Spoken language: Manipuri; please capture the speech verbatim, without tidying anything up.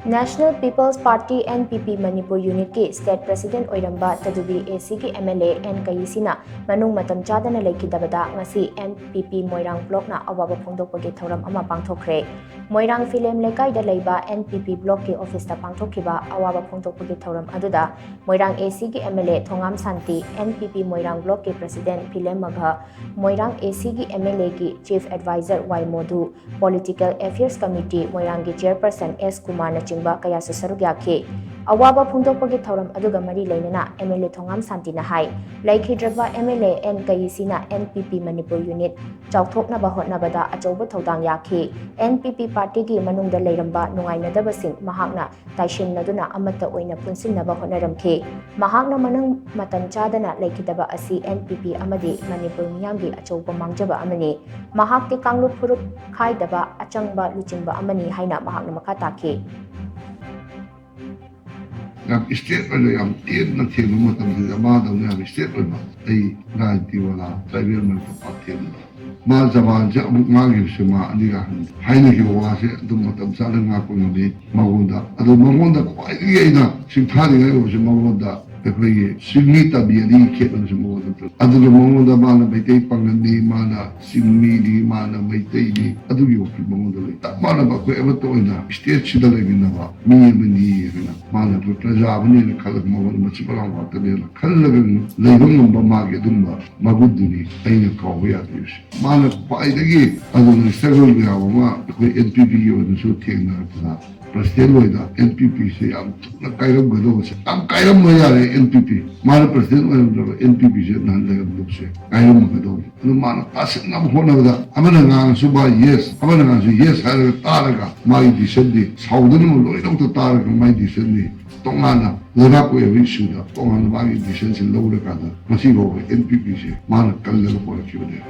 National People's Party, N P P, Manipur ꯌꯨꯅꯤꯠꯀꯤ ꯁ꯭ꯇꯦꯠ ꯄ꯭ꯔꯦꯁꯤꯗꯦꯟꯠ ꯑꯣꯏꯔꯝꯕ ꯇꯗꯨꯕꯤ ꯑꯦ ꯁꯤꯒꯤ ꯑꯦꯝ ꯑꯦꯜ ꯑꯦ ꯑꯦꯟ ꯀꯌꯤꯁꯤꯅ ꯃꯅꯨꯡ ꯃꯇꯝ ꯆꯥꯗꯅ ꯂꯩꯈꯤꯗꯕꯗ ꯉꯁꯤ ꯑꯦꯟ ꯄꯤ ꯄꯤ ꯃꯣꯏꯔꯥꯡ ꯕ꯭ꯂꯣꯛꯅ ꯑꯋꯥꯕ ꯐꯣꯡꯗꯣꯛꯄꯒꯤ ꯊꯧꯔꯝ ꯑꯃ ꯄꯥꯡꯊꯣꯛꯈ꯭ꯔꯦ꯫ ꯃꯣꯏꯔꯥꯡ ꯐꯤꯂꯦꯝ ꯂꯩꯀꯥꯏꯗ ꯂꯩꯕ ꯑꯦꯟ ꯄꯤ ꯄꯤ ꯕ꯭ꯂꯣꯛꯀꯤ ꯑꯣꯐꯤꯁꯇ ꯄꯥꯡꯊꯣꯛꯈꯤꯕ ꯑꯋꯥꯕ ꯐꯣꯡꯗꯣꯛꯄꯒꯤ ꯊꯧꯔꯝ ꯑꯗꯨꯗ ꯃꯣꯏꯔꯥꯡ ꯑꯦ ꯁꯤꯒꯤ M L A Thongam Shanti, N P P Moirang ꯕ꯭ꯂꯣꯛꯀꯤ ꯄ꯭ꯔꯦꯁꯤꯗꯦꯟꯠ ꯐꯤꯂꯦꯝ ꯃꯒꯍ, ꯃꯣꯏꯔꯥꯡ ꯑꯦ ꯁꯤꯒꯤ ꯑꯦꯝ ꯑꯦꯜ ꯑꯦꯒꯤ chief adviser Y Modhu, political affairs committee ꯃꯣꯏꯔꯥꯡꯒꯤ ꯆꯦꯌꯔꯄꯔꯁꯟ ꯑꯦꯁ ꯀꯨꯃꯥꯔꯅꯆꯤꯡꯕ ꯀꯌꯥꯁꯨ ꯁꯔꯨꯛ ꯌꯥꯈꯤ꯫ ꯑꯋꯥꯕ ꯐꯣꯡꯗꯣꯛꯄꯒꯤ ꯊꯧꯔꯝ ꯑꯗꯨꯒ ꯃꯔꯤ ꯂꯩꯅꯅ ꯑꯦꯝ ꯑꯦꯜ ꯑꯦ ꯊꯣꯉꯥꯝ ꯁꯥꯟꯇꯤꯅ ꯍꯥꯏ, ꯂꯩꯈꯤꯗ꯭ꯔꯕ ꯑꯦꯝ ꯑꯦꯜ ꯑꯦ ꯑꯦꯟ ꯀꯌꯤꯁꯤꯅ N P P Manipur unit ꯆꯥꯎꯊꯣꯛꯅꯕ ꯍꯣꯠꯅꯕꯗ ꯑꯆꯧꯕ ꯊꯧꯗꯥꯡ ꯌꯥꯈꯤ꯫ ꯑꯦꯟ ꯄꯤ ꯄꯤ ꯄꯥꯔꯇꯤꯒꯤ ꯃꯅꯨꯡꯗ ꯂꯩꯔꯝꯕ ꯅꯨꯡꯉꯥꯏꯅꯗꯕꯁꯤꯡ ꯃꯍꯥꯛꯅ ꯇꯥꯏꯁꯤꯟꯅꯗꯨꯅ ꯑꯃꯠꯇ ꯑꯣꯏꯅ ꯄꯨꯟꯁꯤꯟꯅꯕ ꯍꯣꯠꯅꯔꯝꯈꯤ꯫ ꯃꯍꯥꯛꯅ ꯃꯅꯨꯡ ꯃꯇꯝ ꯆꯥꯗꯅ ꯂꯩꯈꯤꯗꯕ ꯑꯁꯤ ꯑꯦꯟ ꯄꯤ ꯄꯤ ꯑꯃꯗꯤ ꯃꯅꯤꯄꯨꯔ ꯃꯤꯌꯥꯝꯒꯤ ꯑꯆꯧꯕ ꯃꯥꯡꯖꯕ ꯑꯃꯅꯤ꯫ ꯃꯍꯥꯛꯇꯤ ꯀꯥꯡꯂꯨꯞ ꯐꯨꯔꯨꯞ ꯈꯥꯏꯗꯕ ꯑꯆꯪꯕ ꯂꯨꯆꯤꯡꯕ ꯑꯃꯅꯤ ꯍꯥꯏꯅ ꯃꯍꯥꯛꯅ ꯃꯈꯥ ꯇꯥꯈꯤ꯫ ꯌꯥꯝ ꯏꯁꯇꯦꯠ ꯑꯣꯏꯅ ꯌꯥꯝ ꯇꯦꯟꯅ ꯊꯦꯡꯕ ꯃꯇꯝꯁꯤꯗ ꯃꯥꯗꯧꯅ ꯌꯥꯝ ꯏꯁꯇꯦꯠ ꯑꯣꯏꯕ ꯑꯩ ꯔꯥꯖꯅꯤꯇꯤ ꯋꯥꯂꯥ ꯇ꯭ꯔꯥꯏꯕꯦꯜ ꯃꯔꯛꯇ ꯄꯥꯛ ꯊꯦꯡꯅꯗꯦ꯫ ꯃꯥ ꯖꯕꯥꯟꯁꯦ ꯑꯃꯨꯛ ꯉꯥꯡꯈꯤꯕꯁꯦ ꯃꯥ ꯑꯅꯤꯔꯛ ꯍꯟꯅ ꯍꯥꯏꯅꯈꯤꯕ ꯋꯥꯁꯦ ꯑꯗꯨꯝ ꯃꯇꯝ ꯆꯥꯅ ꯉꯥꯛꯄ ꯉꯝꯃꯤ ꯃꯉꯣꯟꯗ꯫ ꯑꯗꯣ ꯃꯉꯣꯟꯗ ꯈ꯭ꯋꯥꯏꯗꯒꯤ ꯑꯩꯅ ꯁꯤꯡꯊꯥꯅꯤꯡꯉꯥꯏ ꯑꯣꯏꯕꯁꯦ ꯃꯉꯣꯟꯗ ꯑꯩꯈꯣꯏꯒꯤ ꯆꯤꯡꯃꯤ ꯇꯝꯃꯤ ꯑꯅꯤꯒꯤ ꯈꯦꯠꯅꯕꯁꯦ ꯃꯉꯣꯟꯗ ꯂꯩ꯫ ꯑꯗꯨꯒ ꯃꯉꯣꯟꯗ ꯃꯥꯅ ꯃꯩꯇꯩ ꯄꯥꯉꯜꯅꯤ, ꯃꯥꯅ ꯆꯤꯡꯃꯤꯅꯤ, ꯃꯥꯅ ꯃꯩꯇꯩꯅꯤ, ꯑꯗꯨꯒꯤ ꯋꯥꯈꯜ ꯃꯉꯣꯟꯗ ꯂꯩ꯫ ꯆꯞ ꯃꯥꯟꯅꯕ ꯑꯩꯈꯣꯏ ꯑꯃꯠꯇ ꯑꯣꯏꯅ ꯏꯁꯇꯦꯠꯁꯤꯗ ꯂꯩꯃꯤꯟꯅꯕ ꯃꯤ ꯑꯃꯅꯤ ꯍꯥꯏꯅ ꯃꯥꯅ ꯑꯩꯈꯣꯏ ꯄ꯭ꯔꯖꯥ ꯑꯃꯅꯦꯅ ꯈꯜꯂꯒ ꯃꯉꯣꯟꯗ ꯃꯆꯤꯟ ꯃꯅꯥꯎ ꯉꯥꯛꯇꯅꯦꯅ ꯈꯜꯂꯒ ꯂꯩꯕ ꯉꯝꯕ ꯃꯥꯒꯤ ꯑꯗꯨꯝꯕ ꯃꯒꯨꯟꯗꯨꯅꯤ ꯑꯩꯅ ꯀꯥꯎꯕ ꯌꯥꯗ꯭ꯔꯤꯕꯁꯦ꯫ ꯃꯥꯅ ꯈ꯭ꯋꯥꯏꯗꯒꯤ ꯑꯗꯨꯅ ꯁ꯭ꯇ꯭ꯔꯒꯜ ꯃꯌꯥꯝ ꯑꯃ ꯑꯩꯈꯣꯏ ꯑꯦꯟ ꯄꯤ ꯄꯤꯒꯤ ꯑꯣꯏꯅꯁꯨ ꯊꯦꯡꯅꯔꯛꯄꯗ ꯄ꯭ꯔꯁꯤꯗꯦꯟ ꯑꯣꯏꯅ ꯑꯦꯟ ꯄꯤ ꯄꯤꯁꯦ ꯌꯥꯝ ꯊꯨꯅ ꯀꯥꯏꯔꯝꯒꯗꯧꯕꯁꯦ, ꯌꯥꯝ ꯀꯥꯏꯔꯝꯕ ꯌꯥꯔꯦ꯫ ꯑꯦꯟ ꯄꯤ ꯄꯤ ꯃꯥꯅ ꯄ꯭ꯔꯁꯤꯗꯦꯟ ꯑꯣꯏꯔꯝꯗ꯭ꯔꯕ ꯑꯦꯟ ꯄꯤ ꯄꯤꯁꯦ ꯅꯍꯥꯟ ꯂꯩꯔꯝꯗꯕꯁꯦ ꯀꯥꯏꯔꯝꯃꯒꯗꯧꯕꯅꯤ꯫ ꯑꯗꯨ ꯃꯥꯅ ꯇꯥꯁꯤꯟꯅꯕ ꯍꯣꯠꯅꯕꯗ ꯑꯃꯅ ꯉꯥꯡꯉꯁꯨ ꯃꯥ ꯌꯦꯁ, ꯑꯃꯅ ꯉꯥꯡꯉꯁꯨ ꯌꯦꯁ ꯍꯥꯏꯔꯒ ꯇꯥꯔꯒ ꯃꯥꯒꯤ ꯗꯤꯁꯤꯖꯟꯗꯤ ꯁꯥꯎꯗꯅꯕ ꯂꯣꯏꯅꯃꯛꯇ ꯇꯥꯔꯒ ꯃꯥꯒꯤ ꯗꯤꯁꯤꯖꯟꯗꯤ ꯇꯣꯉꯥꯟꯅ ꯂꯩꯕꯥꯛꯀꯤ ꯑꯣꯏꯕ ꯏꯁꯨꯗ ꯇꯣꯉꯥꯟꯅ ꯃꯥꯒꯤ ꯗꯤꯁꯤꯖꯟꯁꯦ ꯂꯧꯔꯀꯥꯟꯗ ꯉꯁꯤ ꯐꯥꯎꯕ ꯑꯦꯟ ꯄꯤ ꯄꯤꯁꯦ ꯃꯥꯅ ꯀꯜꯂꯒ ꯄꯨꯔꯛꯈꯤꯕꯅꯦ꯫